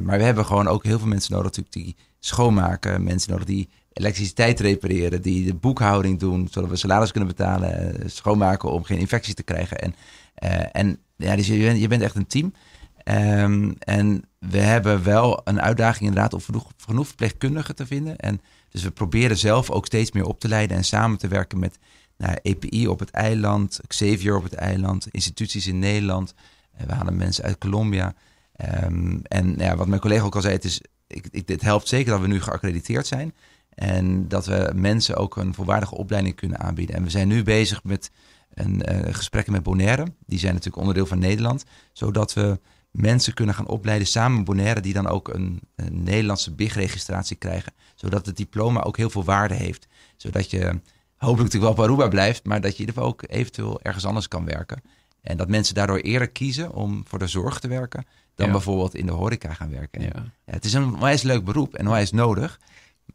Maar we hebben gewoon ook heel veel mensen nodig natuurlijk die schoonmaken. Mensen nodig die elektriciteit repareren, die de boekhouding doen, zodat we salaris kunnen betalen, schoonmaken om geen infectie te krijgen. En dus je bent echt een team. En we hebben wel een uitdaging inderdaad om genoeg verpleegkundigen te vinden. En dus we proberen zelf ook steeds meer op te leiden en samen te werken met EPI op het eiland, Xavier op het eiland, instituties in Nederland. We halen mensen uit Colombia. En wat mijn collega ook al zei, het helpt zeker dat we nu geaccrediteerd zijn. En dat we mensen ook een volwaardige opleiding kunnen aanbieden. En we zijn nu bezig met een gesprekken met Bonaire. Die zijn natuurlijk onderdeel van Nederland. Zodat we mensen kunnen gaan opleiden samen met Bonaire, die dan ook een Nederlandse BIG-registratie krijgen. Zodat het diploma ook heel veel waarde heeft. Zodat je hopelijk natuurlijk wel op Aruba blijft, maar dat je in ieder geval ook eventueel ergens anders kan werken. En dat mensen daardoor eerder kiezen om voor de zorg te werken, dan bijvoorbeeld in de horeca gaan werken. Het is een onwijs leuk beroep en onwijs nodig.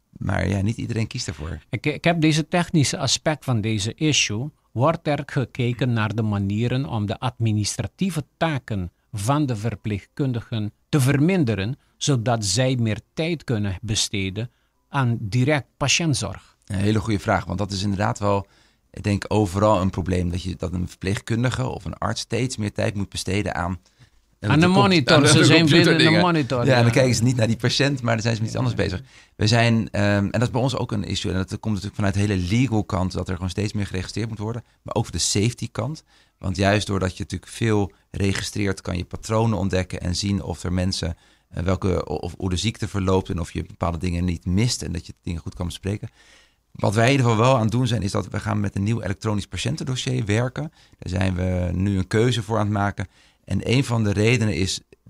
Maar niet iedereen kiest ervoor. Ik heb deze technische aspect van deze issue. Wordt er gekeken naar de manieren om de administratieve taken van de verpleegkundigen te verminderen, zodat zij meer tijd kunnen besteden aan direct patiëntzorg? Een hele goede vraag, want dat is inderdaad wel, ik denk overal een probleem. Dat een verpleegkundige of een arts steeds meer tijd moet besteden aan Aan de monitor, aan de ze zijn binnen de computerdingen. monitor, Ja, en dan ja. kijken ze niet naar die patiënt, maar dan zijn ze met iets anders bezig. En dat is bij ons ook een issue. En dat komt natuurlijk vanuit de hele legal kant, dat er gewoon steeds meer geregistreerd moet worden. Maar ook voor de safety kant. Want juist doordat je natuurlijk veel registreert, kan je patronen ontdekken en zien of er mensen welke, of hoe de ziekte verloopt en of je bepaalde dingen niet mist en dat je dingen goed kan bespreken. Wat wij in ieder geval wel aan het doen zijn, is dat we gaan met een nieuw elektronisch patiëntendossier werken. Daar zijn we nu een keuze voor aan het maken. En een van de redenen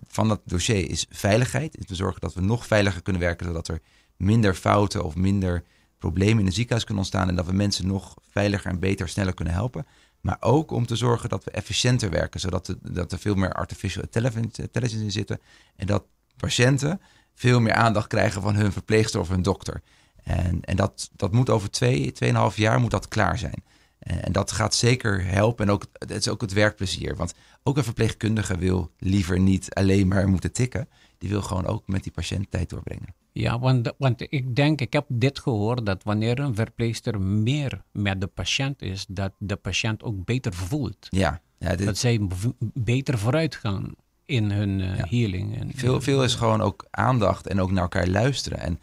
van dat dossier is veiligheid. Is te zorgen dat we nog veiliger kunnen werken, zodat er minder fouten of minder problemen in het ziekenhuis kunnen ontstaan en dat we mensen nog veiliger en beter, sneller kunnen helpen. Maar ook om te zorgen dat we efficiënter werken, zodat er veel meer artificial intelligence in zitten en dat patiënten veel meer aandacht krijgen van hun verpleegster of hun dokter. En dat moet over tweeënhalf jaar moet dat klaar zijn. En dat gaat zeker helpen. En het is ook het werkplezier. Want ook een verpleegkundige wil liever niet alleen maar moeten tikken. Die wil gewoon ook met die patiënt tijd doorbrengen. Ja, want ik denk, ik heb dit gehoord, dat wanneer een verpleegster meer met de patiënt is, dat de patiënt ook beter voelt. Ja, ja, dit Dat zij beter vooruit gaan in hun healing. Veel is gewoon ook aandacht en ook naar elkaar luisteren.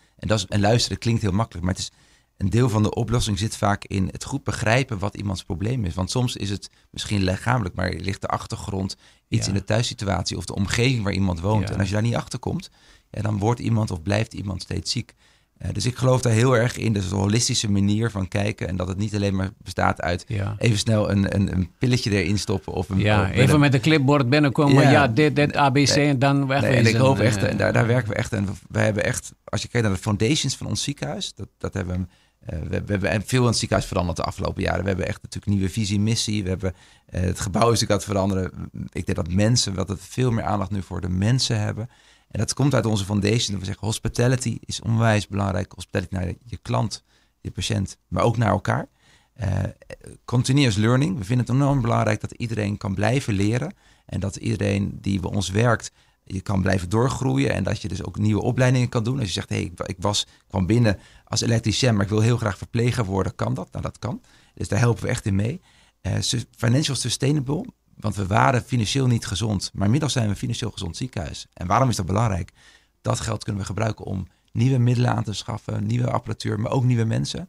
En luisteren klinkt heel makkelijk, maar het is een deel van de oplossing zit vaak in het goed begrijpen wat iemands probleem is. Want soms is het misschien lichamelijk, maar ligt de achtergrond iets in de thuissituatie of de omgeving waar iemand woont. En als je daar niet achter komt, dan wordt iemand of blijft iemand steeds ziek. Dus ik geloof daar heel erg in. Dus een holistische manier van kijken. En dat het niet alleen maar bestaat uit even snel een pilletje erin stoppen. Of een, Ja, of even met een clipboard binnenkomen. Ja, dit, dit, ABC en dan wegwezen. Nee, en ik hoop echt, en daar werken we echt. En wij hebben echt, als je kijkt naar de foundations van ons ziekenhuis, dat hebben we hebben veel in het ziekenhuis veranderd de afgelopen jaren. We hebben echt natuurlijk nieuwe visie, missie. We hebben, het gebouw is natuurlijk aan het veranderen. Ik denk dat mensen, dat het veel meer aandacht nu voor de mensen hebben. En dat komt uit onze foundation. Dat we zeggen, hospitality is onwijs belangrijk. Hospitality naar je klant, je patiënt, maar ook naar elkaar. Continuous learning. We vinden het enorm belangrijk dat iedereen kan blijven leren. En dat iedereen die bij ons werkt, je kan blijven doorgroeien. En dat je dus ook nieuwe opleidingen kan doen. Als je zegt, hey, ik kwam binnen als elektricien, maar ik wil heel graag verpleger worden. Kan dat? Nou, dat kan. Dus daar helpen we echt in mee. Financial sustainable, want we waren financieel niet gezond. Maar inmiddels zijn we een financieel gezond ziekenhuis. En waarom is dat belangrijk? Dat geld kunnen we gebruiken om nieuwe middelen aan te schaffen, nieuwe apparatuur, maar ook nieuwe mensen.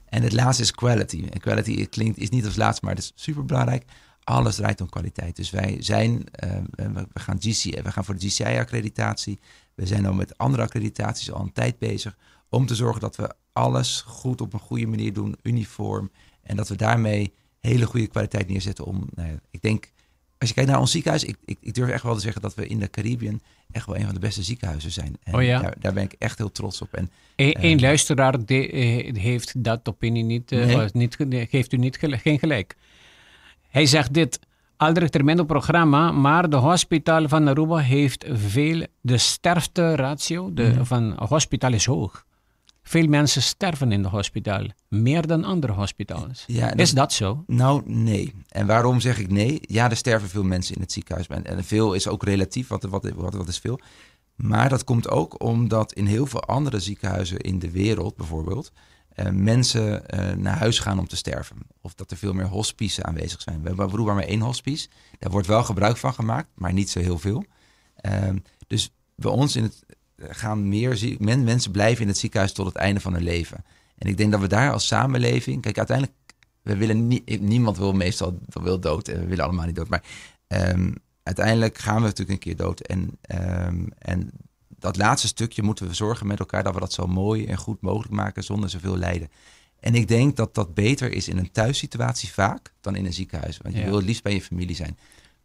En het laatste is quality. En quality klinkt, is niet als laatste, maar het is superbelangrijk. Alles draait om kwaliteit. Dus wij zijn, we gaan GC, we gaan voor de JCI-accreditatie. We zijn al met andere accreditaties al een tijd bezig om te zorgen dat we alles goed op een goede manier doen, uniform. En dat we daarmee hele goede kwaliteit neerzetten om, nou ja, ik denk, als je kijkt naar ons ziekenhuis, ik durf echt wel te zeggen dat we in de Caribbean echt wel een van de beste ziekenhuizen zijn. En Oh ja? daar ben ik echt heel trots op. En, Eén luisteraar heeft dat opinie niet, Nee. of niet, nee, geeft u niet geen gelijk. Hij zegt dit, Aldrich tremendo programma, maar de hospital van Aruba heeft veel, de sterfteratio van hospital is hoog. Veel mensen sterven in de hospitaal, meer dan andere hospitals. Ja, en Is dat zo? Nou, nee. En waarom zeg ik nee? Ja, er sterven veel mensen in het ziekenhuis. En veel is ook relatief, wat is veel? Maar dat komt ook omdat in heel veel andere ziekenhuizen in de wereld bijvoorbeeld mensen naar huis gaan om te sterven. Of dat er veel meer hospices aanwezig zijn. We hebben op Aruba maar 1 hospice. Daar wordt wel gebruik van gemaakt, maar niet zo heel veel. Dus bij ons in het gaan meer mensen blijven in het ziekenhuis tot het einde van hun leven. En ik denk dat we daar als samenleving... Kijk, uiteindelijk, we willen niemand wil meestal wil dood. En we willen allemaal niet dood. Maar uiteindelijk gaan we natuurlijk een keer dood. En dat laatste stukje moeten we zorgen met elkaar dat we dat zo mooi en goed mogelijk maken zonder zoveel lijden. En ik denk dat dat beter is in een thuissituatie vaak dan in een ziekenhuis. Want je wil het liefst bij je familie zijn.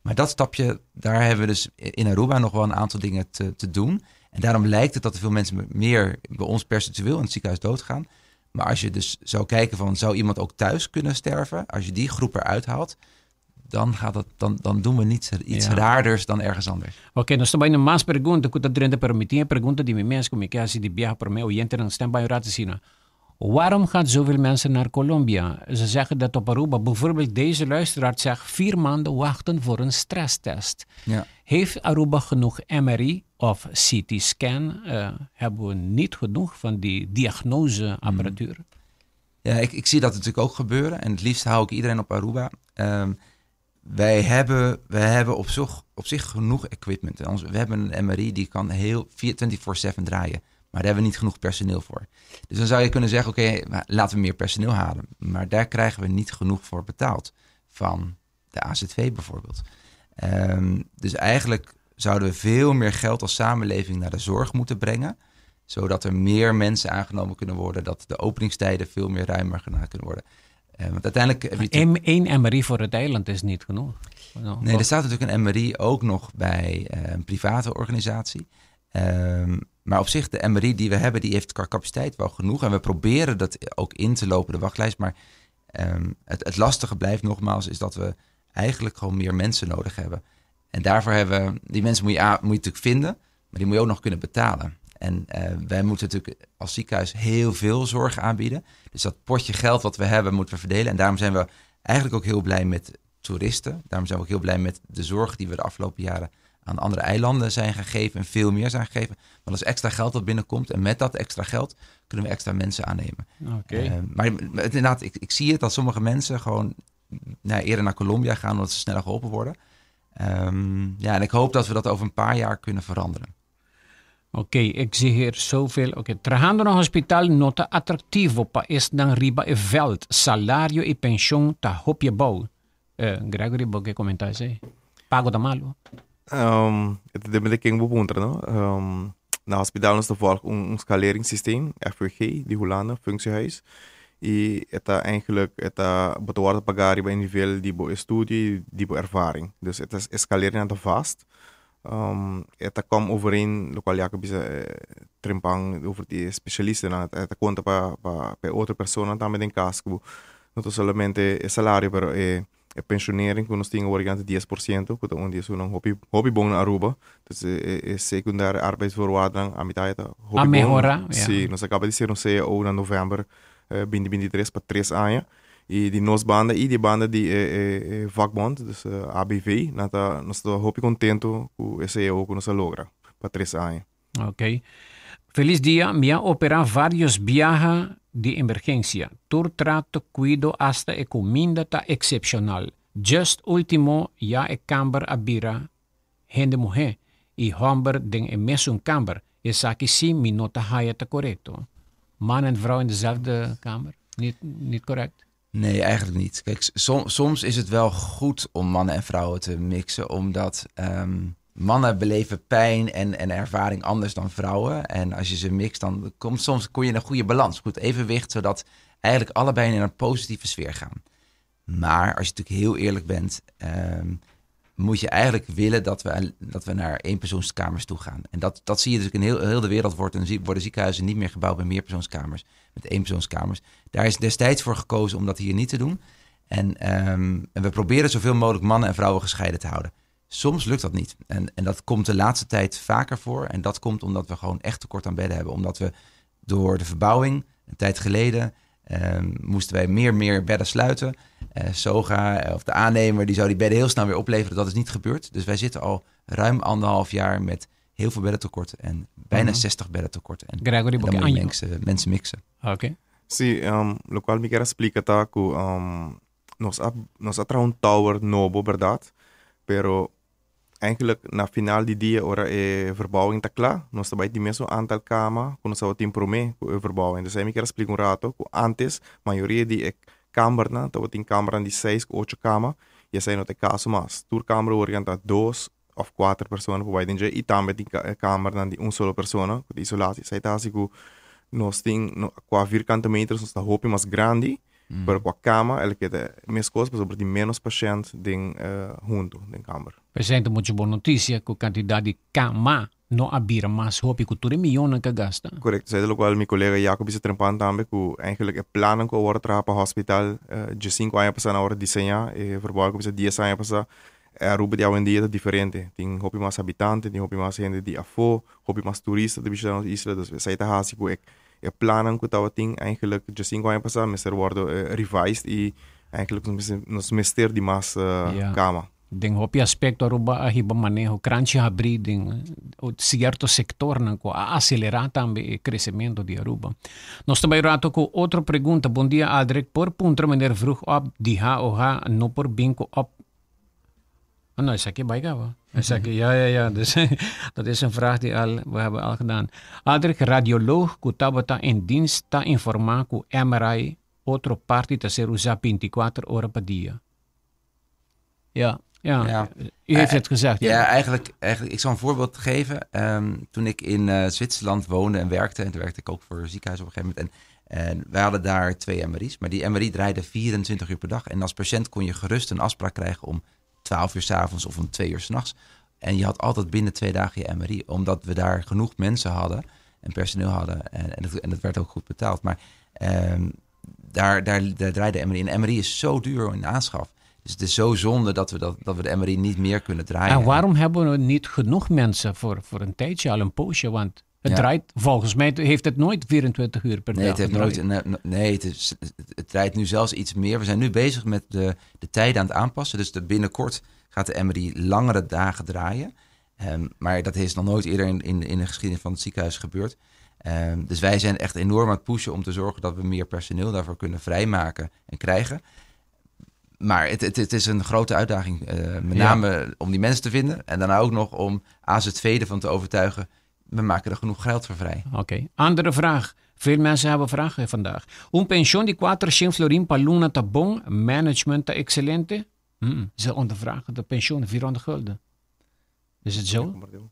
Maar dat stapje, daar hebben we dus in Aruba nog wel een aantal dingen te doen. En daarom lijkt het dat er veel mensen meer bij ons percentueel in het ziekenhuis doodgaan. Maar als je dus zou kijken van, zou iemand ook thuis kunnen sterven? Als je die groep eruit haalt, dan doen we niet iets raarders dan ergens anders. Oké, nou bij een maas pergunta, que tá dentro permitir pergunta die me mensen, como que assim de viaja por meu, oyente não está bij raad te zien. Waarom gaan zoveel mensen naar Colombia? Ze zeggen dat op Aruba, bijvoorbeeld deze luisteraar zegt, 4 maanden wachten voor een stresstest. Heeft Aruba genoeg MRI of CT-scan? Hebben we niet genoeg van die diagnoseapparatuur? Ja, ik zie dat natuurlijk ook gebeuren. En het liefst hou ik iedereen op Aruba. Wij hebben op zich genoeg equipment. En we hebben een MRI die kan heel 24/7 draaien. Maar daar hebben we niet genoeg personeel voor. Dus dan zou je kunnen zeggen, oké, maar laten we meer personeel halen. Maar daar krijgen we niet genoeg voor betaald. Van de AZV bijvoorbeeld. Dus eigenlijk zouden we veel meer geld als samenleving naar de zorg moeten brengen. Zodat er meer mensen aangenomen kunnen worden. Dat de openingstijden veel meer ruimer gedaan kunnen worden. Want uiteindelijk heb je natuurlijk Eén MRI voor het eiland is niet genoeg. Nee, er staat natuurlijk een MRI ook nog bij een private organisatie. Maar op zich, de MRI die we hebben, die heeft qua capaciteit wel genoeg. En we proberen dat ook in te lopen, de wachtlijst. Maar het lastige blijft nogmaals, is dat we eigenlijk gewoon meer mensen nodig hebben. En daarvoor hebben we, die mensen moet je natuurlijk vinden, maar die moet je ook nog kunnen betalen. En wij moeten natuurlijk als ziekenhuis heel veel zorg aanbieden. Dus dat potje geld wat we hebben, moeten we verdelen. En daarom zijn we eigenlijk ook heel blij met toeristen. Daarom zijn we ook heel blij met de zorg die we de afgelopen jaren aan andere eilanden zijn gegeven en veel meer zijn gegeven. Want dat is extra geld dat binnenkomt. En met dat extra geld kunnen we extra mensen aannemen. Maar inderdaad, ik zie het dat sommige mensen gewoon eerder naar Colombia gaan omdat ze sneller geholpen worden. En ik hoop dat we dat over een paar jaar kunnen veranderen. Oké, ik zie hier zoveel. Oké, trabajando no hospital no ta atractivo pa es dan riba e veld. Salario e pensioen ta hopje bouw. Gregory, ¿por qué comentar ese? Pago ta malo. Het depende de quién vos punta, no? Na hospital nos ta volg un scaleringssysteem, FWG, di Hulanda, functiehuis. Y e ta eigenlijk, e ta, bo ta wordo paga riba e nivel di bo estudio y di bo ervaring. Dus e ta, e scalering ta vast. E ta kom overeen, locual Jacob bisa trempan over di specialistanan, e ta conta pa pa pa e otro personanan tambe den cas cu no ta solamente e salario pero e E pensionering ku nos tin awor ta 10%, ku ta un di esunnan hopi hopi bon na Aruba. Dus e e secundaire arbeidsvoorwaardennan a mitad ta hopi A bon. mehora, ja. Sí, nos a kaba di sera un cao na november 2023 pa tres aña. I di nos banda i di banda di e e e vakbond, dus ABV, nan ta nos ta hopi kontento ku e cao ku nos a logra pa tres aña. Ok. Feliz dia, mi a opera varios biaha di emergencia. Tur trato, cuido hasta e cuminda ta excepcional. Just ultimo ya e camber a bira hende muhe y homber den e mesun camber. Esaki si mi no ta haya ta corecto. Man en vrouw in dezelfde kamer? Niet, niet correct? Nee, eigenlijk niet. Kijk, soms is het wel goed om mannen en vrouwen te mixen, omdat mannen beleven pijn en ervaring anders dan vrouwen. En als je ze mixt, dan komt soms kom je in een goede balans, goed evenwicht, zodat eigenlijk allebei in een positieve sfeer gaan. Maar als je natuurlijk heel eerlijk bent, moet je eigenlijk willen dat we naar eenpersoonskamers toe gaan. En dat zie je dus in heel de wereld worden ziekenhuizen niet meer gebouwd met meerpersoonskamers, met eenpersoonskamers. Daar is destijds voor gekozen om dat hier niet te doen. En we proberen zoveel mogelijk mannen en vrouwen gescheiden te houden. Soms lukt dat niet. En dat komt de laatste tijd vaker voor. En dat komt omdat we gewoon echt tekort aan bedden hebben. Omdat we door de verbouwing, een tijd geleden, moesten wij meer bedden sluiten. Soga of de aannemer, die zou die bedden heel snel weer opleveren. Dat is niet gebeurd. Dus wij zitten al ruim anderhalf jaar met heel veel beddentekort en bijna 60 bedden tekort. En Gregory, dan moet je Boke- mensen mixen. Oké. Sí, locual mi kier splica ta cu nos a traha un tower nobo, berdad? Pero eigenlijk na final di dia, ora e verbouwing ta cla, nos ta bay tin mesun aantal cama cu nos tabatin prome cu e verbouwing. Dus ahí mi kier splica un rato cu antes mayoria di e kambernan tabatin kambernan di 6 cu 8 cama y esey no ta e caso mas. Tur kamber awor ta 2 of 4 persona por bay den dje y tambe tin kambernan di un solo persona cu ta isolatie. Esey ta haci cu nos tin, no, qua vierkante meters nos ta hopi mas grandi, pero qua cama el keda mes cos pasobra tin menos pashent den hunto den kamber. Presente mucho bon noticia cu cantidad di cama no a bira mas hopi cu tur e millonan cu a gasta. Correcto, esey ta locual mi colega Jacob bisa trempan tambe cu eigenlijk e planan cu a worde traha pa hospital 15 aña pasa nan a worde diseña, e verbouw cu bisa 10 aña pasa. E Aruba di awendia ta diferente. Tin hopi mas habitante, tin hopi mas hende di afó, hopi mas turista ta bishita nos isla. Dus esei ta hasi ku e e plannan ku tabatin eigenlijk 15 aña pasá mester wòrdu revised i eigenlijk nos mester nos mester di mas kama. Den hopi aspekto Aruba a hiba maneho kranchi habrí den sierto sektornan ku a aselerá tambe e kresementu di Aruba. Nos ta bai rato ku otro pregunta. Bon dia Aldrich, por puntra meneer Vroegop di HOH no por bin ku op Oh, no, esaki bai caba. Esaki, ja. Dus dat is een vraag die al, we hebben al gedaan. Aldrich, radioloog ku tabata in dienst ta informa ku MRI otro parti ta ser usa 24 ora pa dia. Ja. U heeft het gezegd. Ja. Ja, eigenlijk, ik zal een voorbeeld geven. Toen ik in Zwitserland woonde en werkte, en toen werkte ik ook voor een ziekenhuis op een gegeven moment. En wij hadden daar 2 MRI's, maar die MRI draaide 24 uur per dag. En als patiënt kon je gerust een afspraak krijgen om 12 uur 's avonds of om 2 uur 's nachts. En je had altijd binnen 2 dagen je MRI, omdat we daar genoeg mensen hadden en personeel hadden. En dat werd ook goed betaald. Maar daar draaide de MRI. En MRI is zo duur in aanschaf. Dus het is zo zonde dat we de MRI niet meer kunnen draaien. En waarom hebben we niet genoeg mensen voor een tijdje, al een poosje? Want het draait, volgens mij heeft het nooit 24 uur per Nee, dag het heeft nooit gedraaid. een, nee, het is, het, het draait nu zelfs iets meer. We zijn nu bezig met de tijden aan het aanpassen. Dus binnenkort gaat de MRI langere dagen draaien. Maar dat is nog nooit eerder in de geschiedenis van het ziekenhuis gebeurd. Dus wij zijn echt enorm aan het pushen om te zorgen dat we meer personeel daarvoor kunnen vrijmaken en krijgen. Maar het is een grote uitdaging. Met name om die mensen te vinden. En daarna ook nog om AZV ervan te overtuigen. We maken er genoeg geld voor vrij. Oké. Andere vraag. Veel mensen hebben vragen vandaag. Un pensioen di 400 florin pa luna ta bon, management ta excelente? Ze ondervragen de pensioen 400 gulden. Is het zo? Ja, kom maar door.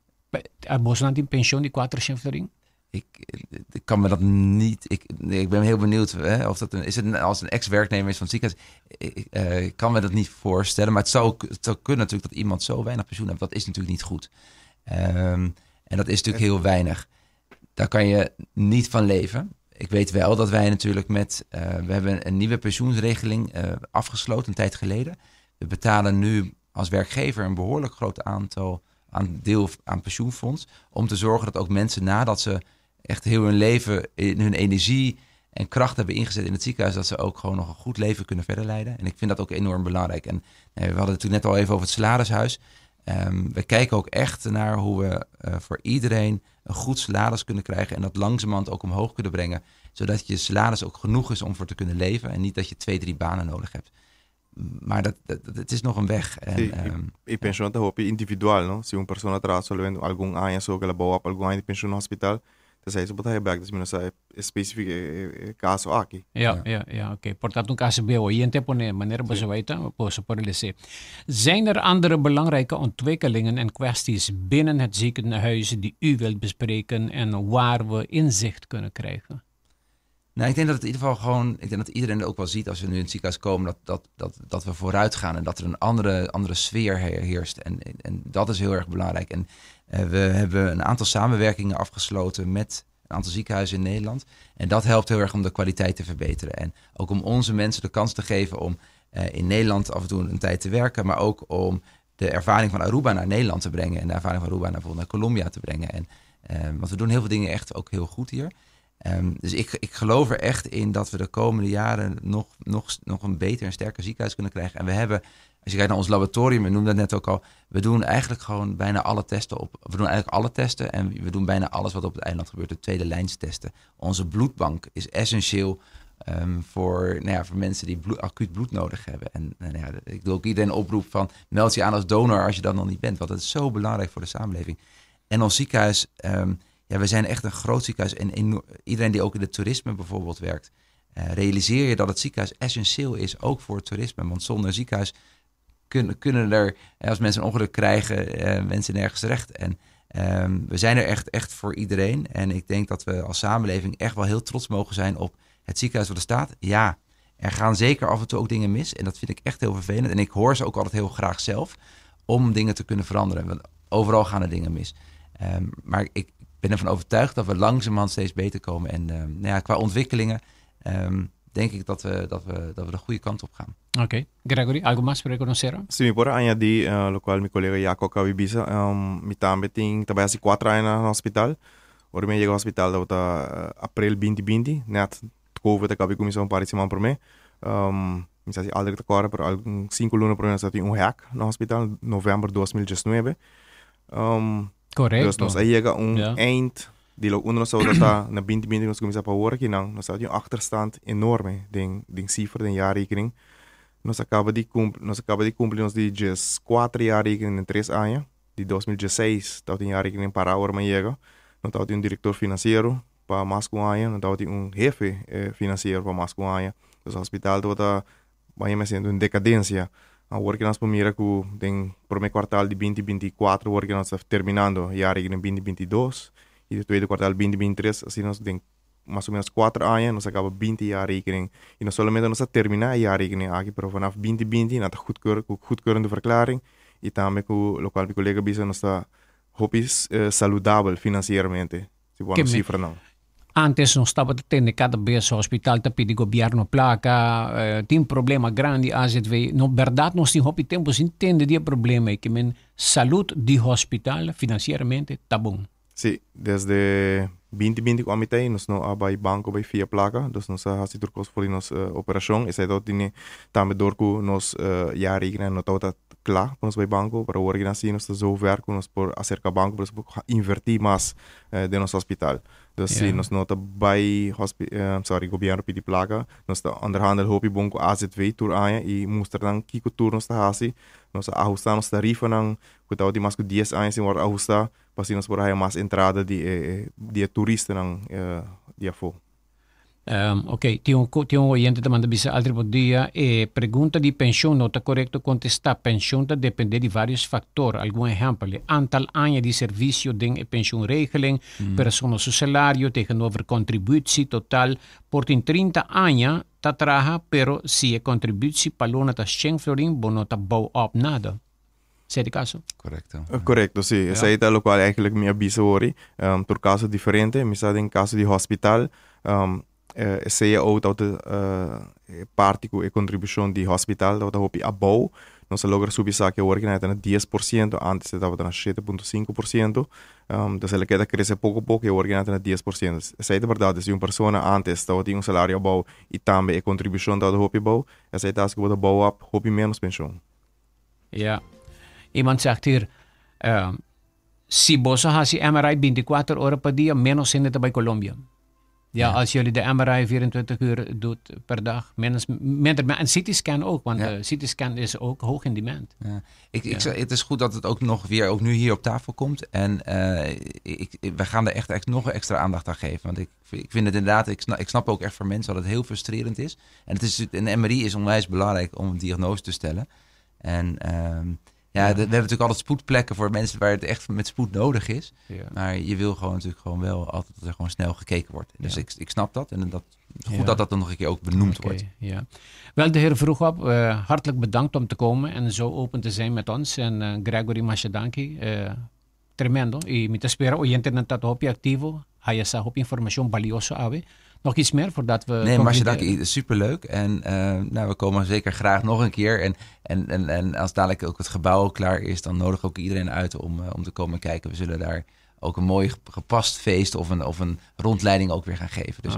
Boso tin pensioen di 400 florin? Ik kan me dat niet. Ik ben heel benieuwd, hè, of dat een, is het als een ex-werknemer is van het ziekenhuis. Ik kan me dat niet voorstellen. Maar het zou kunnen natuurlijk dat iemand zo weinig pensioen heeft. Dat is natuurlijk niet goed. En dat is natuurlijk heel weinig. Daar kan je niet van leven. Ik weet wel dat wij natuurlijk met. We hebben een nieuwe pensioensregeling afgesloten een tijd geleden. We betalen nu als werkgever een behoorlijk groot aantal aan deel aan pensioenfonds. Om te zorgen dat ook mensen, nadat ze echt heel hun leven in hun energie en kracht hebben ingezet in het ziekenhuis, dat ze ook gewoon nog een goed leven kunnen verder leiden. En ik vind dat ook enorm belangrijk. En we hadden het natuurlijk net al even over het salarishuis. We kijken ook echt naar hoe we voor iedereen een goed salaris kunnen krijgen en dat langzamerhand ook omhoog kunnen brengen, zodat je salaris ook genoeg is om voor te kunnen leven en niet dat je twee, drie banen nodig hebt. Maar dat het is nog een weg. En, Si, e pensioen ta hopi individual, no? Si un persona traha solamente algun aña so, cu el a bouw op algun aña di pensioen na hospital, dus esey bo ta bek, dus mi no sa specifico caso aki. Ja, oké. Por tanto, un caso B, oyente pone manera si por lezen. Zijn er andere belangrijke ontwikkelingen en kwesties binnen het ziekenhuis die u wilt bespreken en waar we inzicht kunnen krijgen? Nou, ik denk dat het in ieder geval gewoon, ik denk dat iedereen het ook wel ziet als we nu in het ziekenhuis komen, dat we vooruit gaan en dat er een andere sfeer heerst. En dat is heel erg belangrijk. En we hebben een aantal samenwerkingen afgesloten met een aantal ziekenhuizen in Nederland. En dat helpt heel erg om de kwaliteit te verbeteren. En ook om onze mensen de kans te geven om in Nederland af en toe een tijd te werken, maar ook om de ervaring van Aruba naar Nederland te brengen en de ervaring van Aruba naar bijvoorbeeld naar Colombia te brengen. En, want we doen heel veel dingen echt ook heel goed hier. Dus ik geloof er echt in dat we de komende jaren nog een beter en sterker ziekenhuis kunnen krijgen. En we hebben, als je kijkt naar ons laboratorium, we noemden dat net ook al, we doen eigenlijk gewoon bijna alle testen op. We doen eigenlijk alle testen en we doen bijna alles wat op het eiland gebeurt, de tweede lijnstesten. Onze bloedbank is essentieel voor, nou ja, voor mensen die acuut bloed nodig hebben. En nou ja, ik doe ook iedereen een oproep van: meld je aan als donor als je dat nog niet bent, want dat is zo belangrijk voor de samenleving. En ons ziekenhuis, ja, we zijn echt een groot ziekenhuis. En iedereen die ook in het toerisme bijvoorbeeld werkt, realiseer je dat het ziekenhuis essentieel is, ook voor het toerisme. Want zonder ziekenhuis kunnen er, als mensen een ongeluk krijgen, mensen nergens terecht. En we zijn er echt, echt voor iedereen. En ik denk dat we als samenleving echt wel heel trots mogen zijn op het ziekenhuis wat er staat. Ja, er gaan zeker af en toe ook dingen mis. En dat vind ik echt heel vervelend. En ik hoor ze ook altijd heel graag zelf om dingen te kunnen veranderen. Want overal gaan er dingen mis. Maar ik ben ervan overtuigd dat we langzamerhand steeds beter komen. En nou ja, qua ontwikkelingen denk ik dat we de goede kant op gaan. Oké. Gregory, algo mas pa conoce? Si, mi por añadi, locual mi colega Jaco a caba di bisa, mi tambe tin, tambe haci 4 aña na hospital. Ora mi yega hospital, tabata april 2020, net COVID a caba di cuminsa un par di siman prome. Mi sa si Aldrich ta corda, pero algun 5 luna prome nos tin un hack na hospital, november 2019. Dus nos a yega un eind di lo unda nos ta na 2020 nos cuminsa pa awor aki nan, nos tin un achterstand enorme den cifra, den jaarrekening. Nos a caba di cumpli nos di 4 jaarrekening in 3 aña. Di 2016 tabatin jaarrekening para ora mi a yega. No tabatin un director financiero pa mas cu un aña, no tabatin un hefe financiero pa mas cu un aña. Dus hospital tabata bay siendo un decadencia. Awor cu nos por mira cu den prome kwartaal di 2024, awor cu nos ta terminando jaarrekening 2022 y di tweede kwartaal 2023, asina nos den mas o menos 4 aña nos a caba 20 jaarrekening. Y no solamente nos a termina e jaarrekening aki, pero vanaf 2020 nan ta goedkeurende verklaring y tambe cu locual mi colega a bisa, nos ta hopi saludabel financieramente. Si bo cifra no. Antes nos tabata tende cada bes hospital ta pidi gobierno placa, tin problema grandi AZV. No, berdad, nos tin hopi tempo sin tende di problema y kiermen salud di hospital financieramente ta bon. Si, desde 2020 cu ami t'ey, nos no a bay banco bay fia placa, dus nos a haci tur cos for di nos operacion. Esey ta tine tambe door cu nos jaarrekening no tabata cla pa nos bay banco, pero awor aki nos ta zo ver cu nos por acerca banco pa nos por inverti mas den nos hospital. Dus si nos no ta bay sorry, gobierno pidi placa, nos ta onderhandel hopi bon cu AZV tur aña y mustra nan kico tur nos ta haci. Nos a ahusta nos tarifanan, cu tabatin mas cu 10 aña sin wordo ahusta, pa asina nos por haya mas entrada di turistanan di afo. Ok, tin un, tin un oyente ta manda bisa altri bon dia. E pregunta di pensioen no ta korekto kontestá. Pensioen ta dependé di vários faktor. Algun ehèmpel, e antal aña di servisio den e pensioenregeling, persona su salario tegenover kontributie total. Por tin 30 aña ta traha, pero si e kontributie pa luna ta shen florin, bo no ta bou op nada. Esei ta e kaso? Korekto. Korekto, si. Esei ta lokual eigenlijk mi a bisa hori. Um, tur kaso diferente. Mi sa den kaso di hospital, um, e CAO tabata uh, e parti ku e kontribushon di hospital tabata hopi abou. Nos a logra subi esaki awor ki nan ta na 10%, antes e tabata na 7.5%. Um, dus el a keda krese poko poko i awor ki nan ta na 10%. Esei ta bèrdat, si un persona antes tabatin un salario abou i tambe e kontribushon tabata hopi abou, esei ta hasi ku bo ta bou op hopi ménos penshon. Ja. Iemand zegt hier, si boso hasi MRI 24 ora pa dia, menos hende ta bai Colombia. Ja, als jullie de MRI 24 uur doet per dag, menos, minder, en CT-scan ook, want de CT-scan is ook hoog in demand. Ja. Het is goed dat het ook nog weer ook nu hier op tafel komt. En we gaan er echt nog extra aandacht aan geven. Want ik vind het inderdaad, ik snap ook echt voor mensen dat het heel frustrerend is. En een MRI is onwijs belangrijk om een diagnose te stellen. En ja, we hebben natuurlijk altijd spoedplekken voor mensen waar het echt met spoed nodig is. Maar je wil gewoon natuurlijk gewoon wel altijd dat er gewoon snel gekeken wordt. Dus ik snap dat. En dat, goed dat dat dan nog een keer ook benoemd wordt. Ja. Wel, de heer Vroegop, hartelijk bedankt om te komen en zo open te zijn met ons. En Gregory masha danki. Tremendo. I mi ta spera oyentenan ta hopi aktivo. Haya sa hopi informashon balioso awe. Nog iets meer voordat we Nee, masha concluderen? danki. Superleuk. En nou, we komen zeker graag nog een keer. En als dadelijk ook het gebouw klaar is, dan nodig ik ook iedereen uit om te komen kijken. We zullen daar ook een mooi gepast feest of een rondleiding ook weer gaan geven. Dus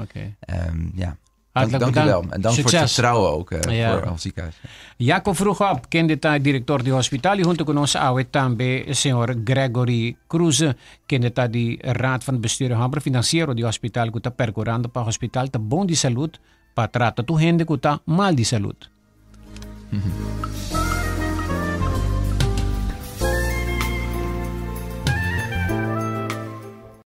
ja. Hartelijk Dank u wel. bedankt. En dank voor het Succes. vertrouwen ook voor ons ziekenhuis. Jacob Vroegop, kende ta direktor di hospital, huntu ku nos awe tambe señor Gregory Cruz, kende ta di Raad van Bestuur hamber finansiero di hospital ku ta perkurando pa hospital ta bon di salú pa trata tur hende ku ta mal di salú.